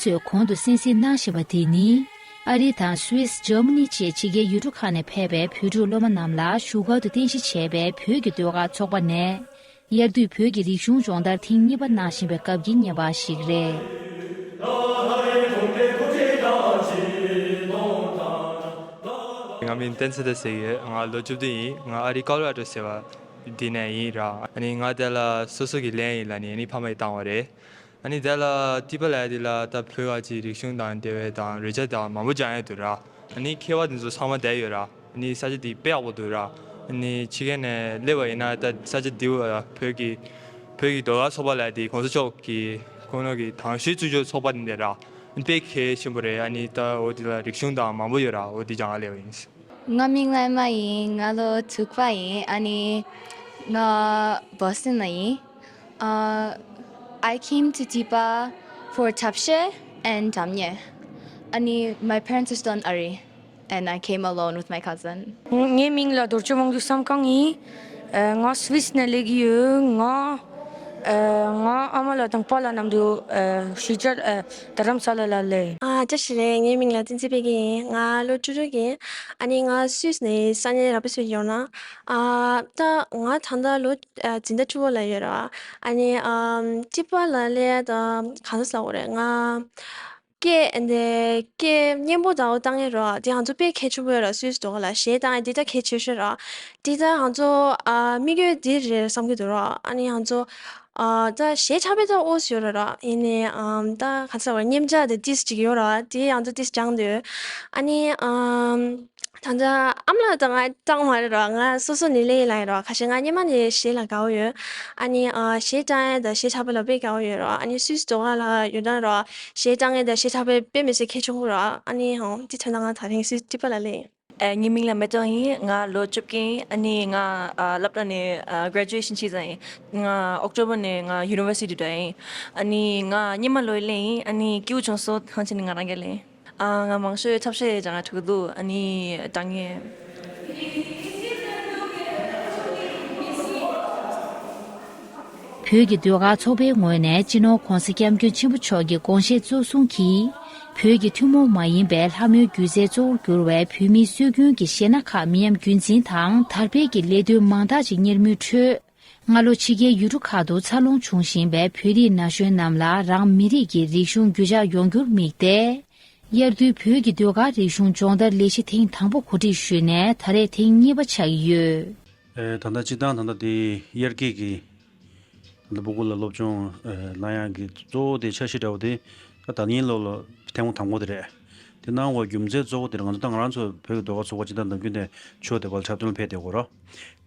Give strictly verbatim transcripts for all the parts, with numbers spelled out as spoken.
ཚོས་གོང་དུ་གསན་གཟིགས་གནང་བཞིན་པ་དེ་ནི། ཨ་རི་དང་སུད་སི། འཇར་མ་ནི་བཅས་ཕྱི་རྒྱལ་ཡུལ་གྲུ་ཁག་ནས་ཕེབས་པའི་བོད་ཕྲུག་སློབ་མ་རྣམས་ལ་བཞུགས་སྒར་དུ་རྟེན་གཞི་བྱས་པའི་བོད་ཀྱི་ཟློས་གར་ཚོགས་པ་ནས། དབྱར་དུས་བོད་ཀྱི་རིག་གཞུང་སྦྱོང་བརྡར་ཐེངས་གཉིས་པ་གནང་བཞིན་པའི་སྐབས་ཀྱི་བརྙན་པར་ཞིག་རེད། ང་མིང་བསྟན་འཛིན་ཟེར་གྱི་ཡོད། ང་ལོ་བཅུ་བདུན་ཡིན། ང་ཨ་རི་ཀོ་ལོ་ར་ཌོ་ཟེར་བ་འདི་ནས་ཡིན་ར། ཨ་ནི་ང་དེ་ལ་སོ་སོ་གི་ལན་ཡིན་ལ་ནི་ཨ་ནི་ཕ་མ་ཡིས་བཏང་བ་རེད། ཨ་ནི་དེ་ལ་ཊི་པ་ལབ་ཡ་དེ་ལ་ད་བོད་པ་ཅིག་རིག་གཞུང་དང་འབྲེལ་བའི་དང་རོལ་ཆ་དང་མང་པོ་སྦྱང་ཡ་འདུག་ར། ཨ་ནི་མཁས་པ་དེ་ཚོ་ཚང་མ་བསྡད་ཡོད་ར། ཨ་ནི་ས་ཆ་དེ་དཔེ་ཡག་པོ་འདུག་ར། ཨ་ནི་ཕྱི་རྒྱལ་ནས་སླེབས་པ་ཡིན་ན་ད་ས་ཆ་འདི་བོད་ཀྱི་བོད་ཀྱི་ཟློས་གར་ཚོགས་པ་ལབ་ཡ་དེ་གོང་ས་མཆོག་གི་ཁོང་རང་གི་དང་ཤོས་བཙུགས་རྒྱུ་ཚོགས་པ་དེ་འདྲ་ར། ཨ་ནི་དཔེ་གལ་ཆེན་པོ་རེད། ཨ་ནི་ད་འོ་དེ་ལ་རིག་གཞུང་དང་མང་པོ་ཡོད་ར། འོ་དེ་སྦྱང་ག་སླེབས་པ་ཡིན། ང་མིང་ལ་ཨེ་མ་ཡིན། ང་ལོ་དྲུག་པ་ཡིན། ཨ་ནི་ང་བོ་སི་ཊོན་ནས་ཡིན། Uh, I came to ཊི་པ་for ཐབས་ཤེས་and འགྲམ་ཉེ། ཨ་ནི་my parents are still in ཨ་རི། And I came alone with my cousin. ངའི་མིང་ལ་རྡོ་རྗེ་དབང་འདུས་བསམ་གང་ཡིན། ཨ། ང་སུད་སི་ནས་སླེབས་ཀྱི་ཡོད། ང་། ཨ། ང་ཨ་མ་ལགས་དང་པཱ་ལགས་མཉམ་དུ། ཨ། གཞིས་ཆགས། ཨ། རྡ་རམ་ས་ལ་ལ་སླེབས་ཡིན། ཨ། བཀྲ་ཤིས་བདེ་ལེགས། ངའི་མིང་ལ་བསྟན་འཛིན་དཔལ་སྐྱིད་ཡིན། ང་ལོ་བཅུ་དྲུག་ཡིན། ཨ་ནི་ང་སུད་སི་ནས་ས་གནས་ར་པི་སུད་ཡོང་ན། ཨ། ད་ང་ད་ལྟ་ལོ། ཨ། འཛིན་གྲྭ་བཅུ་པ་ལ་ཡོད་ར། ཨ་ནི། ཨམ། ཊི་པ་ལ་སླེབས་ཡ་ད་ག་ཚོད་ལབ་དགོས་རེད། ང་སྐད་འདི་སྐད་སྙན་པོ་ད་འོ་བཏང་ཡས་རོ། དེ་ང་ཚོ་དཔེ་གལ་ཆེན་པོ་ཡོད་ར། སུད་སི་ཟློས་གར་ལ་གཞས་བཏང་ཡས་འདི་ད་གལ་ཆེ་ཤོས་ར། འདི་ད་ང་ཚོ། ཨ། དམིགས་ཡུལ་འདི་རེད་བསམ་གྱི་འདུག་ར། ཨ་ནི་ང་ཚོ། ཨ། ད་གཞས་ཆགས་པའི་ད་འོ་ཟེར་ཡོད་ར་ར། ཡིན་ནའི། ཨམ། ད་ག་ཚོད་ལབ་དགོས་རེད། མཉེན་ཆས་དེ་ཏིས་ཅིག་ཡོད་ར། དེ་ང་ཚོ་ཏིས་སྦྱངས་འདུག་ཨ་ནི། ཨམ། ད་ལྟ་ཨ་མ་ལགས་དང་ང་བཏང་མ་རེད་རོ། ང་སོ་སོ་ནས་ལེན་ཡིན་ལ་ཡིན་རོ། ཁ་ཤས་ང་སྔོན་མ་ནས་གཞས་ལ་དགའ་བོ་ཡོད། ཨ་ནི། ཨ། གཞས་བཏང་ཡ་དང་གཞས་ཆགས་པ་ལ་དཔེ་དགའ་བོ་ཡོད་རོ། ཨ་ནི་སུད་སི་ཟློས་གར་ལ་ཡོད་ན་རོ། གཞས་བཏང་ཡ་དང་གཞས་ཆགས་པ་དཔེ་མི་སྲིད་གལ་ཆེན་པོ་རོ། ཨ་ནི་ཧོ། དེ་ཐོན་ན་ང་ད་རིང་སུད་སི་ཊི་པ་ལ་ལེན་ཡིན། ཨ། ངའི་མིང་ལ་མེ་ཏོག་ཡིན། ང་ལོ་བཅུ་བརྒྱད་ཡིན། ཨ་ནི་ང་། ཨ། སློབ་གྲྭ་ནས། ཨ། གྷ་རེ་ཇུ་ཨེ་ཤན་བྱས་ཙང་ཡིན། ང་ཨོག་ཊོ་བར་ནས་ང་ཡུ་ནི་ཝར་སི་ཊི་འགྲོ་ཡིན། ཨ་ནི་ང་སྔོན་མ་ལོ་ཡི་ལེན་ཡིན། ཨ་ནི་སྐྱིད་པོ་བྱུང་སོང་། ཐང་ཆེན་ནས་ང་རང་གིས་ལེན་ཡིན། ཨ། ང་མང་ཤོས་ཐབས་ཤེས་སྦྱང་ག་འགྲོ་གི་འདུག་ཨ་ནི་འགྲམ་ཉེ། བོད་ཀྱི་ཟློས་གར་ཚོགས་པའི་ངོས་ནས་སྤྱི་ནོར་༧གོང་ས་༧སྐྱབས་མགོན་ཆེན་པོ་མཆོག་གི་དགོངས་བཞེད་གཙོ་བཟུང་གིས། བོད་ཀྱི་ཐུན་མོང་མ་ཡིན་པའི་ལྷ་མོའི་སྒྱུ་རྩལ་གཙོ་བོར་གྱུར་བའི་བོད་མིའི་སྲོལ་རྒྱུན་གྱི་གཞས་སྣ་ཁག་མི་ཉམས་རྒྱུན་འཛིན་དང་དར་སྤེལ་གྱི་ལས་དོན་མང་དག་ཅིག་གཉེར་མུས་ཁྲོད། སྔ་ལོ་ཕྱི་རྒྱལ་ཡུལ་གྲུ་ཁག་ཏུ་འཚར་ལོངས་བྱུང་བཞིན་པའི་བོད་རིགས་ན་གཞོན་རྣམས་ལ་རང་མི་རིགས་ཀྱི་རིག་གཞུང་རྒྱུད་འཇགས་ཡོང་རྒྱུར་དམིགས་ཏེ། དབྱར་དུས་བོད་ཀྱི་ཟློས་གར་རིག་གཞུང་སྦྱོང་བརྡར་ལས་གཞི་ཐེངས་དང་པོ་གོ་སྒྲིག་ཞུས་ནས་ད་རེས་ཐེངས་གཉིས་པ་ཆགས་ཀྱི་ཡོད། ཨེ། ད་ལྟ་སྤྱིར་བཏང་ད་ལྟ་དེ་དབྱར་སྐྱིད་ཀྱི་ད་ལྟ་སྤུ་གུ་ལ་སློབ་སྦྱོང་། ཨེ། གནང་ཡག་གི་གཙོ་བོ་དེ་འཆར་གཞི་འདྲ་བོ་དེ་ད་ད་ནིང་ལོ་ལ་ཐེངས་མ་དང་པོ་དེ་རེད། དེ་གནང་བའི་རྒྱུ་མཚན་གཙོ་བོ་དེ་ང་ཚོ་ད་ང་རང་ཚོ་བོད་ཀྱི་ཟློས་གར་ཚོགས་པ་སྤྱིར་བཏང་ནམ་རྒྱུན་ནས་ཆོས་སྡེ་པ་ལ་འཁྲབ་སྟོན་ཕེབས་བསྡད་ཡོད་རེད།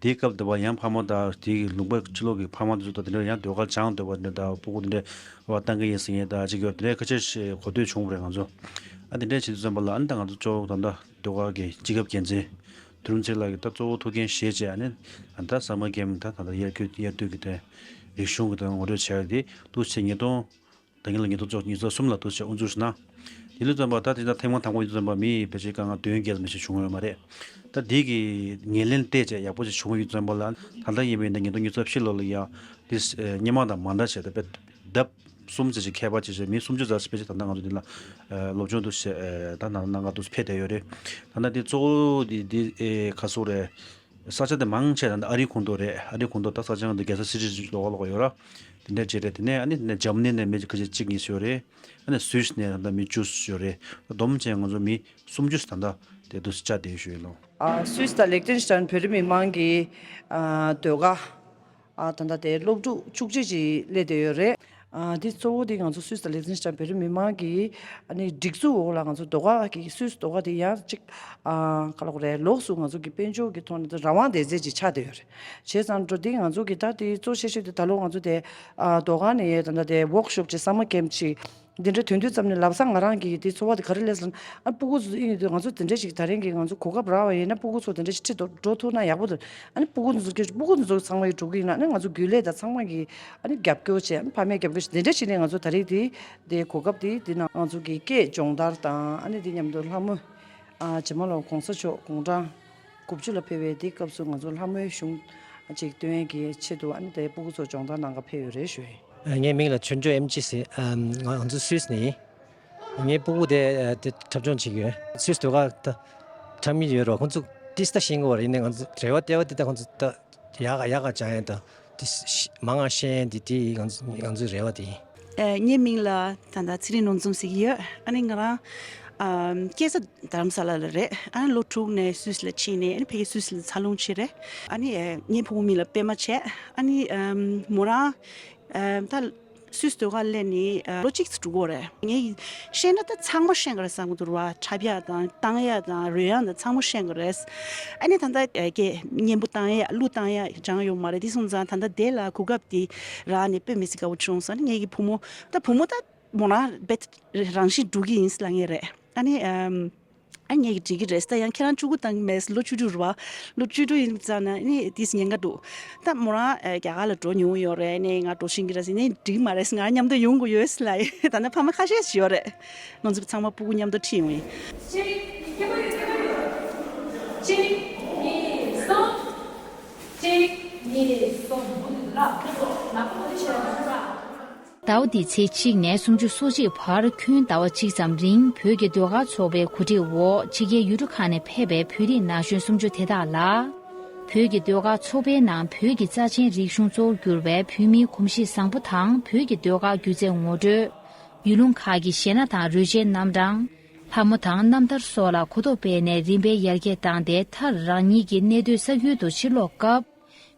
དེའི་སྐབས་དེ་བར་ཡང་ཕ་མ་དང་དེའི་ལུང་པ་ཕྱི་ལོགས་ཀྱི་ཕ་མ་དེ་ཚོ་དང་དེ་འདྲ་ཡང་ཟློས་གར་སྦྱང་འདོད་པ་དེ་འདྲ་དང་སྤུ་གུ་དེ་འདྲ་བ་བཏང་གི་ཡིན་ཟེར་མཁན་དང་ཅིག་ཡོད། དེ་འདྲ་ཁ་ཤས་ཤིག་གོ་ཐོས་བྱུང་བ་རེད་ང་ཚོ། ཨ། དེ་འདྲ་བྱེད་དུས་ཙམ་པ་ལ་ཨ་ནི་ད་ང་ཚོ་གཙོ་བོ་ད་ལྟ་ཟློས་གར་གྱི་སྤྱི་ཁྱབ་འགན་འཛིན་དོན་གྲུབ་ཚེ་རིང་ལགས་ཀྱིས་ད་གཙོ་བོ་ཐུགས་འགན་བཞེས་བྱས། ཨ་ནི་ད་སམ་མར་ཀེམ་ད་ད་ལྟ་དབྱར་ཁུལ་དབྱར་དུས་ཀྱི་དེ་རིག་གཞུང་གི་དེ་ངོ་སྤྲོད་བྱས་ཏེ་འདུག་སེ་ཉིས་སྟོང་། ད་གིན་ལ་ཉིས་སྟོང་བཅུ་གཉིས་སྟོང་གསུམ་ལ་འདུག་སེ་དབུ་འཛུགས་ཞུས་ན། དེ་ལ་ཙམ་པ་ད་དེ་ད་ཐེངས་མ་དང་པོ་ཡིན་ཙམ་པ་མི་ཕལ་ཆེར་དཀའ་ངལ་བདུན་བརྒྱད་ལ་མི་ཞིག་བྱུང་ཡོད་མ་རེད། ད་དེ་གི་ངོས་ལེན་བལྟས་བྱས་ཡག་པོ་ཞིག་བྱུང་ཡོད་ཙམ་པ་ལ་ད་ལྟ་ཡིན་པའི་ད་ཉིས་སྟོང་ཉི་ཤུ་རྩ་བཞི་ལོ་ལ་ཡང་དེ་སྔོན་མ་དང་མ་འདྲ་བྱས་ད་དཔེ་ལྡབ་གསུམ་ཙམ་ཞིག་ཁྱད་པར་ཅན་ཞིག་མི་སུམ་ཅུ་ཙམ་ཞིག་ཕལ་ཆེར་ད་ལྟ་ང་ཚོ་འདི་ལ་སློབ་སྦྱོང་འདུག་སེ་ད་ནང་ནང་ག་འདུག་སེ་ཕེབས་བསྡད་ཡོད་རེད། ད་ལྟ་འདི་གཙོ་བོ་འདི་འདི་ག་སོག་རེད། ས་ཆ་དེ་མང་ཆེ་ད་ལྟ་ཨ་རིའི་ཁོངས་གཏོགས་རེད། ཨ་རིའི་ཁོངས་གཏོགས་ད་ས་ཆ་ང་ཚོ་རྒྱལ་ས་སི་ཊི་ལོགས་ལོགས་ཡོད་ར། དེ་འདྲ་བྱས་རེད། དེ་ནས་ཨ་ནི་དེ་ནས་འཇར་མ་ནི་ནས་མི་ཁ་ཤས་གཅིག་གཉིས་ཤིག་ཡོད་རེད། ཨ་ནི་སུད་སི་ནས་ད་ལྟ་མི་བཅུ་ཡོད་རེད། བསྡོམས་བྱས་ང་ཚོ་མི་སུམ་ཅུ་ད་ལྟ་དེ་འདུག་སེ་བཅར་བསྡད་ཡོད་ཞུ་ཡིན་ལོ། ཨ། སུད་སི་དང་ལིག་ཏེན་ཤི་ཏན་བོད་རིགས་མི་མང་གི་ཨ་ཟློས་གར། ཨ། ད་ལྟ་དེ་སློབ་ཕྲུག་བཅུ་གཅིག་ཅིག་སླེབས་བསྡད་ཡོད་རེད། ཨ། འདི་གཙོ་བོ་དེ་ང་ཚོ་སུད་སི་དང་ལིག་ཏེན་ཤི་ཏན་བོད་རིགས་མི་མང་གི་ཨ་ནི་སྒྲིག་འཛུགས་འོག་ལ་ང་ཚོ་ཟློས་གར་གྱི་སུད་སི་ཟློས་གར་དེ་ཡང་གཅིག་ཨ། ག་ལབ་དགོས་རེད། ལོགས་སུ་ང་ཚོ་གི་དཔལ་འབྱོར་གྱི་ཐོག་ནས་རང་དབང་སྡེ་ཚན་ཅིག་ཆགས་བསྡད་ཡོད་རེད། བྱས་ཙང་འགྲོ་དེ་ང་ཚོ་གི་ད་དེ་གཙོ་ཆེ་ཤོས་དེ་ད་ལོ་ང་ཚོ་དེ་ཨ། ཟློས་གར་ནས་ད་ལྟ་དེ་ཝོག་ཤོབ་ཅིག་སམ་མར་ཀེམ་ཅིག་འདི་འདྲ་ཐོན་དུས་ཙམ་ནས་ལམ་སང་ང་རང་གི་དེ་ཚོར་བ་དེ་ག་རེ་སླེབས་སོང་ཨ། སྤུ་གུ་ཚོ་ཨིན་དུས་ང་ཚོ་དེ་འདྲ་ཞིག་ད་རིང་གི་ང་ཚོ་གོ་སྐབས་རག་པ་ཡིན་ན་སྤུ་གུ་ཚོ་དེ་འདྲ་ཞིག་ཁྲིད་འགྲོ་འགྲོ་ཐུབ་ན་ཡག་པོ་འདུག་ཨ་ནི་སྤུ་གུ་ཚོ་སྤུ་གུ་ཚོ་ཚང་མ་ཡི་འགྲོ་གི་ཡིན་ན་ཨ་ནི་ང་ཚོ་རྒྱུན་ལས་དང་ཚང་མ་གི་ཨ་ནི་རྒྱབ་སྐྱོར་བྱས། ཨ་ནི་ཕ་མས་རྒྱབ་སྐྱོར་བྱས། དེ་འདྲ་ཞིག་ནས་ང་ཚོ་ད་རེས་དེ་དེ་གོ་སྐབས་དེ་དེ་ན་ང་ཚོ་གི་སྐད་སྦྱོང་བརྡར་དང་ཨ་ནི་དེ་མཉམ་དུ་ལྷ་མོ་ཨ། རྗེས་མ་ལ་གོང་ས་མཆོག་དགུང་གྲངས་དགུ་བཅུ་ལ་ཕེབས་པའི་དེ་སྐབས་སུ་ང་ཚོ་ལྷ་མོའི་གཞུང་ཅིག་སྟོན་ཡས་ཀྱི་ཆེད་དུ་ཨ་ནི་དེ་སྤུ་གུ་ཚོ་སྦྱོང་བརྡར་གནང་ག་ཕེབས་ཡོད་རེད་ཞུ་ཡིན། ངའི་མིང་ལ་ཆོས་འབྱོར་ཨེམ་ཆི་ཟེར། ང་ང་ཚོ་སུད་སི་ནས་ཡིན། ངའི་སྤུ་གུ་དེ་དེ་འཁྲབ་སྦྱོང་བྱེད་ཀྱི་ཡོད། སུད་སི་ཟློས་གར་ད་འཁྲབ་མི་ཡོད་རོགས། ཁོང་ཚོ་ཏིས་ད་ཤེས་ཀྱི་ཡོད་རེད། ཡིན་ནའི་ང་ཚོ་རེ་བ་ལྟེ་བ་དེ་ད་ཁོང་ཚོ་ད་ཡག་ག་ཡག་ག་སྦྱང་ཡ་ད་དེ་མང་ང་ཤེས་ཡ་དེ་དེ་ང་ཚོ་ང་ཚོའི་རེ་བ་དེ་ཡིན། ཨ། ངའི་མིང་ལ་ད་ལྟ་ཚེ་རིང་ནོར་འཛོམས་ཟེར་གྱི་ཡོད། ཨ་ནི་ང་རང་ཨམ་སྐྱེས་ས་རྡ་རམ་ས་ལ་ལ་རེད། ཨ་ནི་ལོ་དྲུག་ནས་སུད་སི་ལ་ཕྱིན་ནས། ཨ་ནི་ཕ་གི་སུད་སི་ལ་འཚར་ལོངས་བྱས་རེད། ཨ་ནི་ཨ་ངའི་ཕྲུ་གུ་མིང་ལ་པད་མ་བྱས། ཨ་ནི་ཨམ་མོ་རང་ཨམ་ད་སུད་སི་ཟློས་གར་སླེབས་ནས་ཨ་ལོ་གཅིག་ཙམ་འགྲོ་གི་ཡོད་རེད། ངས་ཤེས་ན་ད་ཚང་མ་ཤེས་ཀྱི་རེད་བསམ་གྱི་འདུག་ར། འཁྲབ་ཡ་དང་བཏང་ཡ་དང་རོལ་དབྱངས་དང་ཚང་མ་ཤེས་ཀྱི་རེད། ཨ་ནི་ད་ལྟ་ཨ་སྐད་སྙན་པོ་བཏང་ཡ་གླུ་བཏང་ཡ་སྦྱངས་ཡོད་མ་རེད། དེ་སོང་ཙང་ད་ལྟ་དེ་ལ་གོ་སྐབས་དེ་རག་ནས་དཔེ་མི་སྲིད་དགའ་པོ་བྱུང་སོང་། ཨ་ནི་ངེད་ཀྱི་བུ་མོ་ད་བུ་མོ་ད་མོ་རང་རྦད་རང་བཞིན་འགྲོ་གི་ཡིན་ལབ་མཁན་རེད། ཨ་ནི་ཨམ། ཨ་ངེད་ཀྱིས་འགྲིག་གི་རེད། ད་ཡང་ཁྱེད་རང་ཕྲུ་གུ་བཏང་གི་མེད། ལོ་བཅུ་དྲུག་རེད་བ། ལོ་བཅུ་དྲུག་ཡིན་ཙང་ན་ནི་དེས་ཉེན་ཁ་འདུག་ད་མོ་རང་ཨ་རྒྱ་གར་ལ་འགྲོ་མྱོང་ཡོད་རེད། ནས་ང་འགྲོ་ཤེས་ཀྱི་རེད་ཟེར་ནས། འགྲིག་མ་རེད། ང་མཉམ་དུ་ཡོང་དགོས་ཡོད་ལབ་ཡོད། ད་ནི་ཕ་མ་ཁ་ཤས་ཤིག་ཡོད་རེད། ང་ཚོ་ཚང་མ་སྤུ་གུ་མཉམ་དུ་ཁྲིད་ཡོང་ཡིན། གཅིག་གཉིས། གསུམ། གཅིག་གཉིས། གསུམ། མུ་མཐུད་ལ་ཁོ་ཚོ་ལག་པ་མུ་མཐུད་བྱས་ལ་འགྲོ་ར། ཟླ་བ་འདིའི་ཚེས་གཅིག་ནས་སུམ་ཅུ་སོ་གཅིག་བར་ཁྱོན་ཟླ་བ་གཅིག་ཙམ་རིང་བོད་ཀྱི་ཟློས་གར་ཚོགས་པའི་གོ་སྒྲིག་འོག་ཕྱི་རྒྱལ་ཡུལ་གྲུ་ཁག་ནས་ཕེབས་པའི་བོད་རིགས་ན་གཞོན་སུམ་ཅུ་དེ་དག་ལ། བོད་ཀྱི་ཟློས་གར་ཚོགས་པའི་ནང་བོད་ཀྱི་རྩ་ཆེན་རིག་གཞུང་གཙོ་བོར་གྱུར་པའི་བོད་མིའི་གོམས་གཤིས་བཟང་པོ་དང་། བོད་ཀྱི་ཟློས་གར་སྒྱུ་རྩལ་ངོ་སྤྲོད། ཡུལ་ལུང་ཁག་གི་གཞས་སྣ་དང་རོལ་ཆའི་རྣམ་གྲངས། ལྷ་མོ་དང་རྣམ་ཐར་སོགས་ལ་གོ་རྟོགས་སྤེལ་ནས་རིམ་པས་ཡར་རྒྱས་བཏང་སྟེ། མཐར་རང་ཉིད་ཀྱི་གནས་སྡོད་ས་ཡུལ་དུ་ཕྱིར་ལོག་སྐབས།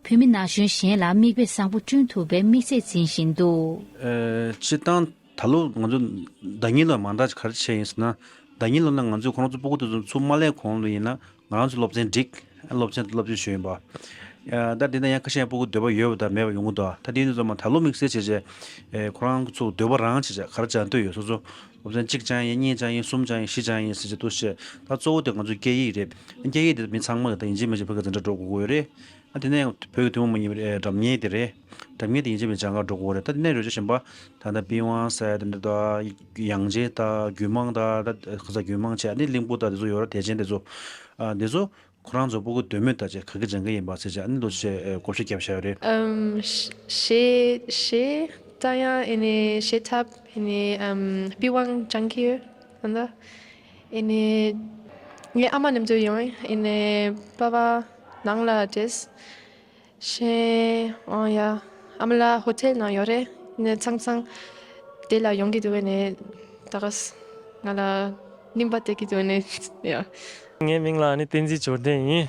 བོད་མི་ན་གཞོན་གཞན་ལ་མིག་དཔེ་བཟང་པོ་བསྐྲུན་ཐུབ་པའི་དམིགས་ཚད་འཛིན་བཞིན་འདུག་ཨ། སྤྱིར་བཏང་ད་ལོ་ང་ཚོ་ཟླ་ཉིན་ལ་མ་འདྲ་ག་རེ་བྱས་ཡིན་ཟེར་ན། ཟླ་ཉིན་ལ་ན་ང་ཚོས་ཁོ་རང་ཚོ་སྤུ་གུ་དེ་ཚོ་ཚུར་མ་སླེབས་གོང་ལ་ཡིན་ན་ང་རང་ཚོ་སློབ་ཚན་སྒྲིག་སློབ་ཚན་སློབ་ཚན་ཞུས་ཡིན་པ། ཨ། ད་དེ་ན་ཡང་ཁ་ཤས་སྤུ་གུ་འདོད་པ་ཡོད་པ་དང་མེད་པ་ཡོང་གི་འདུག་ད་དེ་ནི་ཚོ་མ་ད་ལོ་དམིགས་བསལ་བྱས་བྱས་ཁོ་རང་ཚོ་འདོད་པ་རང་བྱས་བྱས་ག་རེ་སྦྱང་འདོད་ཡོད། སོ་སོ་སློབ་ཚན་གཅིག་སྦྱང་ཡིན། གཉིས་སྦྱང་ཡིན། གསུམ་སྦྱང་ཡིན། བཞི་སྦྱང་ཡིན་ཟེར་བྱས་འདུག་བྱས། ད་གཙོ་བོ་དེ་ང་ཚོའི་སྐད་ཡིག་རེད། སྐད་ཡིག་དེ་མི་ཚང་མ་གི་ད་ཡིན་གཅིག་མིན་གཅིག་ཕ་གིར་འཛིན་གྲྭ་འགྲོ་དགོས་ཀྱི་ཡོད་རེད། ཨ། དེ་ནས་བོད་ཀྱི་ཐུན་མོང་མ་ཡིན་པའི་ཨེ་སྒྲ་སྙན་དེ་རེད། སྒྲ་སྙན་དེ་ཡིན་གཅིག་མིན་གཅིག་སྦྱང་གར་འགྲོ་དགོས་རེད། ད་དེ་ནས་རོལ་ཆ་གཞན་པ་ད་ལྟ་པི་ཝང་ཟེར་དེ་འདྲ་དང་། དབྱངས་ཅན་དང་རྒྱུད་མང་དང་། ད་ཁ་ས་རྒྱུད་མང་བྱས། ཨ་ནི་གླིང་བུ་དང་དེ་ཚོ་ཡོད་རེད། དད་ཅན་དེ་ཚོ། ཨ། དེ་ཚོ་ཁོ་རང་ཚོ་སྤུ་གུ་འདོད་མོས་ལྟར་བྱས་ག་གི་སྦྱང་གི་ཡིན་པ་ཟེར་བྱས། ཨ་ནི་ལོ་ཆེ་ཨེ་བགོ་བཤའ་བརྒྱབ་བཞག་ཡོད་རེད། ཨམ། གཞས་གཞས་བཏང་ཡ། ཨ་ནི་གཞས་འཁྲབ། ཨ་ནི་ཨམ་པི་ཝང་སྦྱང་གི་ཡོད་ད་ལྟ། ཨ་ནི་ངའི་ཨ་མ་མཉམ་དུ་ཡོང་། ཨ་ནི་པ་ཕ་ནང་ལ་བསྡད། གཞས། ཨོ་ཡ། ཨ་མ་ལགས་ཧོ་ཊེལ་ནང་ཡོད་རེད། ཨ་ནི་མཚམས་མཚམས་དེ་ལ་ཡོང་གི་འདུག་ཨ་ནི་ད་ག་ས་ང་ལ་རྙིང་པ་སྟེར་གྱི་འདུག་ཨ་ནི། ཡ། ངའི་མིང་ལ་ཨ་ནི་བསྟན་འཛིན་འབྱོར་ལྡན་ཡིན།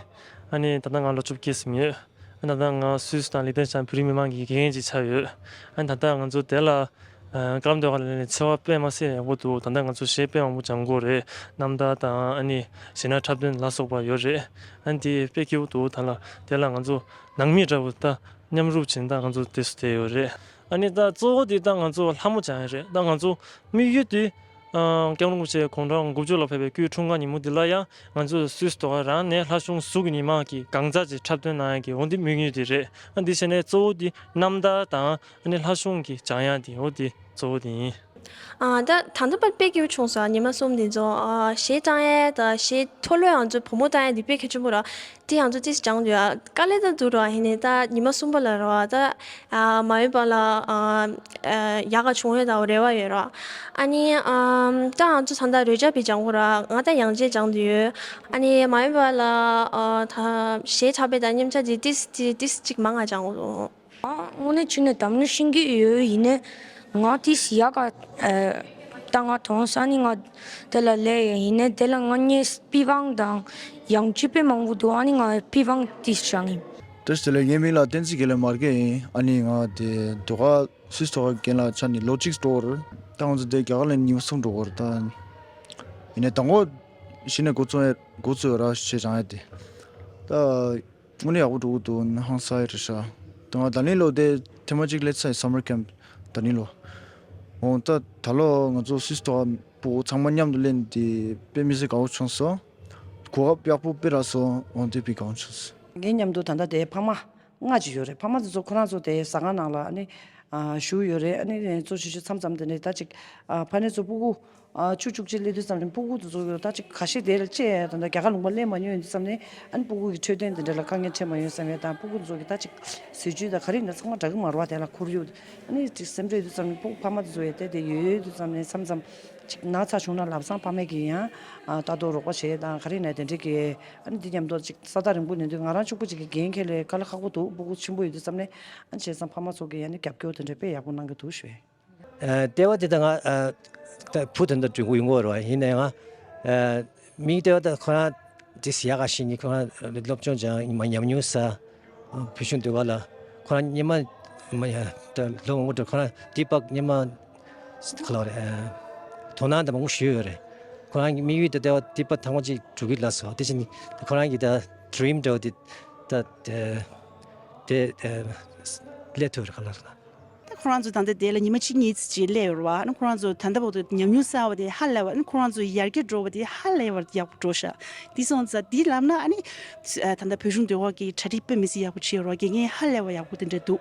ཨ་ནི་ད་ལྟ་ང་ལོ་བཅོ་བརྒྱད་ཙམ་ཡོད། ཨ་ནི་ད་ལྟ་ང་སུད་སི་དང་ལིག་ཏེན་ཤི་ཏེན་བོད་རིགས་མི་མང་གི་དགེ་རྒན་ཅིག་ཆགས་ཡོད། ཨ་ནི་ད་ལྟ་ང་ཚོ་དེ་ལ་ཨ་ཀ་ལམ་ཟློས་གར་ལ་སླེབས་ནས་འཚེ་བ་དཔེ་མ་སྲིད་ཡག་པོ་འདུག་ད་ལྟ་ང་ཚོ་གཞས་དཔེ་མང་པོ་སྦྱང་གི་ཡོད་རེད། རྣམ་ཐར་དང་། ཨ་ནི་གཞས་སྣ་འཁྲབ་སྟོན་ལ་སོགས་པ་ཡོད་རེད། ཨ་ནི་དེ་དཔེ་སྐྱིད་པོ་འདུག་ད་ལ་དེ་ལ་ང་ཚོ་ནང་མི་འདྲ་བོ་ད་མཉམ་རུབ་བྱས་ད་ང་ཚོ་དེ་སུ་དེ་ཡོད་རེད། ཨ་ནི་ད་གཙོ་བོ་དེ་ད་ང་ཚོ་ལྷ་མོ་སྦྱང་ཡ་རེད། ད་ང་ཚོ་དམིགས་ཡུལ་དེ། ཨ། སྐྱབས་མགོན་རིན་པོ་ཆེ་དགུང་གྲངས་དགུ་བཅུ་ལ་ཕེབས་པའི་སྐུའི་འཁྲུངས་སྐར་ཉིན་མོ་འདི་ལ་ཡང་ང་ཚོས་སུད་སི་ཟློས་གར་རང་ནས་ལྷ་གཞུང་ཟུར་གྱི་མི་མང་གི་གང་ཟག་ཅིག་འཁྲབ་སྟོན་གནང་ཡ་གི། འོ་འདི་དམིགས་ཡུལ་དེ་རེད། ཨ་འདི་བྱས་ནས་གཙོ་བོ་འདི་རྣམ་ཐར་དང་། ཨ་ནི་ལྷ་གཞུང་གི་སྦྱང་ཡ་འདི། འོ་འདི་གཙོ་བོ་འདི་ཡིན། ཨ། ད་ད་ལྟ་བར་དཔེ་སྐྱིད་པོ་བྱུང་སོང་། ཉི་མ་གསུམ་འདི་ཚོ། ཨ། གཞས་བཏང་ཡས་དང་གཞས་མཐོ་ལོས་ང་ཚོ་བུ་མོ་བཏང་ཡས་འདི་དཔེ་གལ་ཆེན་པོ་རེད། དེ་ང་ཚོ་ཏིས་སྦྱང་འདུག་ཡ། དཀའ་ལས་ད་འདུག་ར། ཡིན་ནའི་ད་ཉི་མ་གསུམ་པ་ལ་ར་བ་ད། ཨ། མ་འོངས་པ་ལ། ཨ། ཨ། ཡག་ག་བྱུང་ཡོད་ད་རེ་བ་ཡོད་ར། ཨ་ནི། ཨམ། ད་ང་ཚོ་ད་ལྟ་རོལ་ཆ་དཔེ་སྦྱང་དགོས་ར། ང་ད་དབྱངས་ཅན་སྦྱང་འདུག་ཡོད། ཨ་ནི་མ་འོངས་པ་ལ། ཨ། ད་གཞས་འཁྲབ་པའི་ད་མཉམ་ཆ་དེ་ཏིས་ཏིས་ཏིས་གཅིག་མང་ང་སྦྱང་དགོས། ང་དངོས་གནས་བྱས་ནས་དམ་ནི་ཤེས་ཀྱི་ཡོད། ཡིན་ནའི་ང་ཏིས་ཡག་ག་ཨ། ད་ང་དོན་ས་ནི་ང་དེ་ལ་སླེབས་ཡོད། ཡིན་ནའི་དེ་ལ་ང་གཉིས་པི་ཝང་དང་དབྱངས་ཅན་དཔེ་མང་པོ་འདུག་ཨ་ནི་ང་པི་ཝང་ཏིས་སྦྱང་ཡིན། བཀྲ་ཤིས་བདེ་ལེགས། ངའི་མིང་ལ་བསྟན་འཛིན་དགེ་ལེགས་མར་གེ་ཡིན། ཨ་ནི་ང་དེ་ཟློས་གར་སུད་སི་ཟློས་གར་རྒན་ལགས་ཆ་ནས་ལོ་གཅིག་འགྲོ་གི་རེད། ད་ང་ཚོ་དེ་རྒྱ་གར་ལ་ཉི་མ་གསུམ་འགྲོ་གི་རེད། ད་ཡིན་ནའི་དང་པོ་གཞི་ནས་འགོ་བཙུགས་ཡ། འགོ་བཙུགས་ཡོད་ར། གཞས་སྦྱང་ཡ་དེ། ད་དངོས་གནས་ཡག་པོ་འགྲོ་གི་འདུག་ཧང་སང་ཡ་རེད་ཤག་ད་ང་ད་ནི་ལོ་དེ་ཐེངས་མ་གཅིག་སླེབས་ཚར་ཡིན། སམ་མར་ཁེམ་ད་ནི་ལོ། འོ་ད་ད་ལོ་ང་ཚོ་སུད་སི་ཟློས་གར་སྤུ་གུ་ཚང་མ་མཉམ་དུ་སླེབས་ནས་དེ་དཔེ་མི་སྲིད་དགའ་པོ་བྱུང་སོང་། གོ་སྐབས་ཡག་པོ་དཔེ་རག་སོང་། འོ་དེ་དཔེ་དགའ་པོ་བྱུང་སོང་། ངའི་མཉམ་དུ་ད་ལྟ་དེ་ཕ་མ་ལྔ་ཅིག་ཡོད་རེད། ཕ་མ་དེ་ཚོ་ཁོ་རང་ཚོ་དེ་ཟ་ཁང་ནང་ལ་ཨ་ནི་ཨ་བཞུགས་ཡོད་རེད། ཨ་ནི་གཙོ་ཆེ་ཤོས་མཚམས་མཚམས་དེ་ནས་ད་ཅིག་ཨ་ཕ་ནས་ཚོ་སྤུ་གུ་ ཨ་ཆུ་བཅུ་གཅིག་སླེབས་དུས་ཙམ་ནས་སྤུ་གུ་དེ་ཚོ་ད་ཅིག་ཁ་ཤས་དེ་ལ་བཅད་ད་ལྟ་རྒྱ་གར་ལུང་པ་སླེབས་མ་མྱོང་ཡོད་དུས་ཙམ་ནས་ཨ་ནི་སྤུ་གུ་གི་འཕྲོད་བསྟེན་དེ་འདྲ་ལ་དཀའ་ངལ་འཕྲད་མ་ཡོང་བསམ་ཡས་དང་སྤུ་གུ་དེ་ཚོ་གི་ད་ཅིག་ཟས་བཅུད་དང་ག་རེ་ཡིན་ན་ཚང་མ་འདྲ་གི་མ་རེད་བ། དེ་ལ་ཁོར་ཡུག་ཨ་ནི་ཅིག་སེམས་ཁྲལ་ཡོད་དུས་ཙམ་ནས་སྤུ་གུ་ཕ་མ་དེ་ཚོ་ཡས་དེ་དེ་ཡོད་ཡོད་དུས་ཙམ་ནས་མཚམས་མཚམས་ཅིག་ན་ཚ་བྱུང་ན་ལམ་སང་ཕ་མས་ཀྱིས་ཡང་ཨ་ལྟ་རྟོག་རོགས་པ་བྱས་དང་ག་རེ་ཡིན་ན་དེ་འདྲ་གི་ཨ་ནི་འདི་མཉམ་དུ་ཅིག་ས་ཐག་རིང་པོ་ནས་དུས་ང་རང་གཅིག་པུ་ཅིག་གི་འགན་འཁྱེར་ལས་དཀའ་ལས་ཁག་པོ་འདུག་སྤུ་གུ་ཆེན་པོ་ཡོད་དུས་ཙམ་ནས་ཨ་ནི་བྱས་ཙང་ཕ་མ་ཚོ་གིས་ཡང་ནི་རྒྱབ་སྐྱོར་དེ་འདྲ་དཔེ་ཡག་པོ་གནང་གི་འདུག་ཞུ། ཨ་ལྟེ་བ་དེ་ད་ང་ཨ་ད་བུ་དེ་འདྲ་སྒྲུབ་ཀྱི་ཡོང་གི་རེད་བ། ཡིན་ན་ཡང་ཨ་མིའི་ལྟེ་བ་ད་ཁོ་རང་དེ་ཡག་ག་ཤེས་ནི་ཁོ་རང་སློབ་སྦྱོང་སྦྱང་ཉི་མ་ཉམས་མྱོང་ས་བོད་གཞུང་ཟློས་གར་ལ་ཁོ་རང་སྔོན་མ་མ་ཡ་ད་ལོ་མང་པོ་འགྲོ་ཁོ་རང་དེ་བར་སྔོན་མ་ག་ལབ་རེད། ཨ་དོ་སྣང་དེ་མང་པོ་ཞུས་ཡོད་རེད། ཁོ་རང་གི་དམིགས་ཡུལ་དེ་ལྟེ་བ་དེ་བར་ཐེངས་མ་གཅིག་འགྲོ་གི་ལབ་སོང་། དེ་བཞིན་ཁོ་རང་གི་ད་ཌི་རིམ་འདྲ་བོ་དེ་ད་དེ་དེ་ཨ་སླེབས་ཐུབ་རེད་ག་ལབ་རེད། ད་ཁོ་རང་ཚོ་ད་ལྟ་དེ་ལ་ཉི་མ་གཅིག་གཉིས་ཙམ་ཅིག་སླེབས་ཡོད་རེད་བ། ཨ་ནི་ཁོ་རང་ཚོ་ད་ལྟ་བར་དུ་ཉམས་མྱོང་བསགས་པ་དེ་ཧ་ལས་པ། ཨ་ནི་ཁོ་རང་ཚོ་ཡར་རྒྱས་འགྲོ་བ་དེ་ཧ་ལས་པ་ཡག་པོ་འགྲོ་ཤག་དེ་སོང་ཙང་དེ་ལབ་ན་ཨ་ནི་ད་ལྟ་བོད་གཞུང་ཟློས་གར་གྱི་གྲ་སྒྲིག་དཔེ་མི་སྲིད་ཡག་པོ་བྱས་ཡོད་རེད་བ། དགེ་རྒན་ཧ་ལས་པ་ཡག་པོ་དེ་འདྲ་འདུག་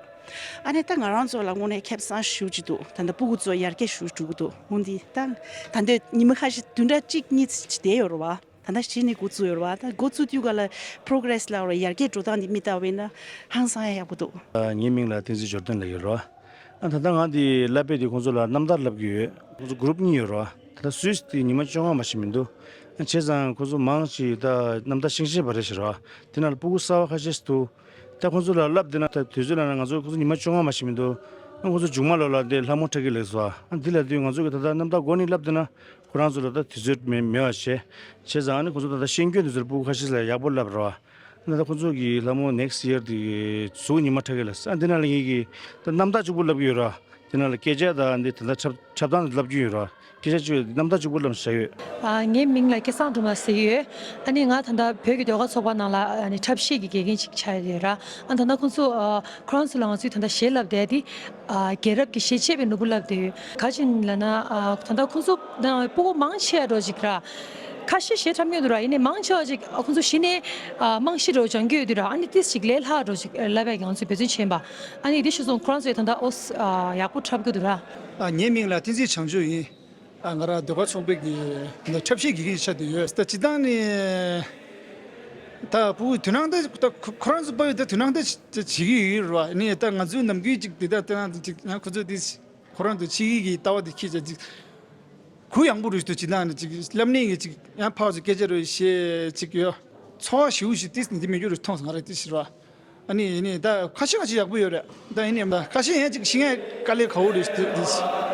ཨ་ནི་ད་ང་རང་ཚོ་ལ་དངོས་གནས་ཁེ་བཟང་ཞེ་པོ་ཅིག་འདུག་ད་ལྟ་སྤུ་གུ་ཚོ་ཡར་རྒྱས་ཞེ་པོ་འགྲོ་གི་འདུག་འོན་ཏེ་ད་ད་ལྟ་ཉི་མ་ཁ་ཤས་བདུན་ཕྲག་གཅིག་གཉིས་ཙམ་ཅིག་བསྡད་ཡོད་རེད་བ། ད་ལྟ་གཞི་ནས་འགོ་བཙུགས་ཡོད་རེད་བ། ད་འགོ་བཙུགས་དུས་ག་ལ་པོ་རོ་གྷི་རེ་སི་ལ་ཡར་རྒྱས་འགྲོ་སྟངས་འདི་མི་ལྟ་བས་ན་ཧང་སང་ཡག་པོ་འདུག་ཨ་ངའི་མིང་ལ་བསྟན་འཛིན་འབྱོར་ལྡན་ལབ་ཡོད་རེད་བ། ཨ་ད་ལྟ་ང་འདི་བསླབ་པའི་དེ་ཁོང་ཚོ་ལ་རྣམ་ཐར་བསླབ་ཀྱི་ཡོད། ཁོང་ཚོ་གུ་རུབ་གཉིས་ཡོད་རེད་བ། ད་ལྟ་སུད་སི་དེ་ཉི་མ་བཅོ་ལྔ་མ་ཞིག་མི་འདུག་ཨ་བྱས་ཙང་ཁོང་ཚོ་མང་ཞིག་ད་རྣམ་ཐར་ཤེས་བཞིན་པ་རེད་ཤག་རེད་བ། དེ་ནང་ལ་སྤུ་གུ་གསར་པ་ཁ་ཤས་ཤིག་འདུག་ད་ཁོང་ཚོ་ལ་བསླབ་བསྡད་ན་ད་དུས་ཚོད་ལ་ན་ང་ཚོ་ཁོང་ཚོ་ཉི་མ་བཅོ་ལྔ་མ་ཞིག་མི་འདུག་ཨ་ཁོང་ཚོ་མཇུག་མ་ལོ་ལ་འདི་ལྷ་མོ་འཁྲབ་ཀྱི་ལབ་སོང་། ཨ་འདི་ལ་དུས་ང་ཚོ་གི་ད་ལྟ་རྣམ་ཐར་འགོ་ནས་བསླབ་བསྡད་ན་ཁོ་རང་ཚོ་ལ་ད་དུས་ཚོད་མེད་མེད་པ་བྱས། བྱས་ཙང་ཨ་ནི་ཁོང་ཚོ་ད་ལྟ་ཤེས་མཁན་དེ་ཚོར་སྤུ་གུ་ཁ་ཤས་ལ་ཡག་པོ་བསླབ་རོགས། ཨ་ནི་ད་ཁོང་ཚོ་གི་ལྷ་མོ་next year་དེ་གཟུགས་ཉི་མ་འཁྲབ་ཀྱི་ལབ་སོང་། ཨ་འདི་ན་ལ་ངེད་ཀྱི་ད་རྣམ་ཐར་གཅིག་པུ་བསླབ་ཀྱི་ཡོད་ར། དེ་ནང་ལ་སྐད་ཆ་དང་འདི་ད་ལྟ་འཁྲབ་འཁྲབ་སྟངས་བསླབ་རྒྱུ་ཡོད་ར། སྐད་ཆ་བཅུ་རྣམ་ཐར་གཅིག་པུ་བསླབ་བྱ་ཡོད། ཨ་ངའི་མིང་ལ་སྐལ་བཟང་སྒྲོལ་མ་ཟེར་གྱི་ཡོད། ཨ་ནི་ང་ད་ལྟ་བོད་ཀྱི་ཟློས་གར་ཚོགས་པ་ནང་ལ་ཨ་ནི་འཁྲབ་གཞས་ཀྱི་དགེ་རྒན་ཅིག་ཆགས་ཡོད་ར། ཨ་ད་ལྟ་ཁོང་ཚོ་ཨ་ཁོ་རང་ཚོ་ལ་ང་ཚོས་ད་ལྟ་གཞས་བསླབ་བསྡད་དེ། ཨ་རྒྱལ་རབས་ཀྱི་གཞས་བྱས་པའི་ནོར་བུ་བསླབ་བསྡད་ཡོད། ག་ཅིག་ལབ་ན་ཨ་ད་ལྟ་ཁོང་ཚོ་ད་སྤུ་གུ་མང་ཆེ་བ་འགྲོ་ཅིག་ར། ཁ་ཤས་གཞས་འཁྲབ་མྱོང་འདུག་ར། ཡིན་ནའི་མང་ཆེ་བ་ཅིག་ཨ་ཁོང་ཚོ་གཞི་ནས་ཨ་རྨང་གཞི་འགྲོ་སྦྱང་རྒྱུ་ཡོད་དུས་ར། ཨ་ནི་ཏིས་ཅིག་ལས་སླ་འགྲོ་ཅིག་བསླབ་པའི་ང་ཚོས་འབད་བརྩོན་བྱས་པ། ཨ་ནི་དེ་ཤུ་སོང་ཁོ་རང་ཚོས་ད་ལྟ་ཨོ་ཨ་ཡག་པོ་འཁྲབ་ཀྱི་འདུག་ར། ཨ་ངའི་མིང་ལ་བསྟན་འཛིན་བྱང་ཆུབ་ཡིན། ཨ་ང་རང་ཟློས་གར་ཚོགས་པའི་གི་འཁྲབ་གཞས་དགེ་རྒན་ཆགས་བསྡད་ཡོད། ད་སྤྱིར་བཏང་ནས་ད་སྤུ་གུ་དོ་སྣང་ད་ད་ཁོ་ཁོ་རང་ཚོ་པ་ཡོད་ད་དོ་སྣང་ད་བྱེད་ཀྱི་ཡོད་རེད་བ། ནས་ད་ང་ཚོའི་ནམ་རྒྱུན་ཅིག་དེ་ད་ལྟ་ན་ཅིག་ཡང་ཁོ་ཚོ་དེ་ཁོ་རང་ཚོ་ཕྱི་ཡིག་གི་ལྟ་བ་དེ་ཁྱེད་ཅག་ཅིག་གུ་ཡངས་པོ་རེད་ཞུ། སྤྱིར་བཏང་ནས་ཅིག་བསླབ་གནས་ཀྱི་ཅིག་ཡང་ཕར་ཚུར་སྐད་ཆ་རེ་བཤད་ཅིག་ཡོད། ཚོར་བ་ཞེ་པོ་ཞིག་ཏིས་འདི་མི་འགྱུར་རེ་མཐོང་སོང་ང་རང་དེ་ཞིག་རེད་བ། ཨ་ནི་ཡིན་ནི་ད་ཁ་ཤས་ཁ་ཤས་ཡག་པོ་ཡོད་རེད། ད་ཡིན་ནི་ད་ཁ་ཤས་ཡང་ཅིག་ཤེས་ཡོན་དཀའ་ལས་ཁག་པོ་རེད་ཞུ་དེ་དེ་ཞིག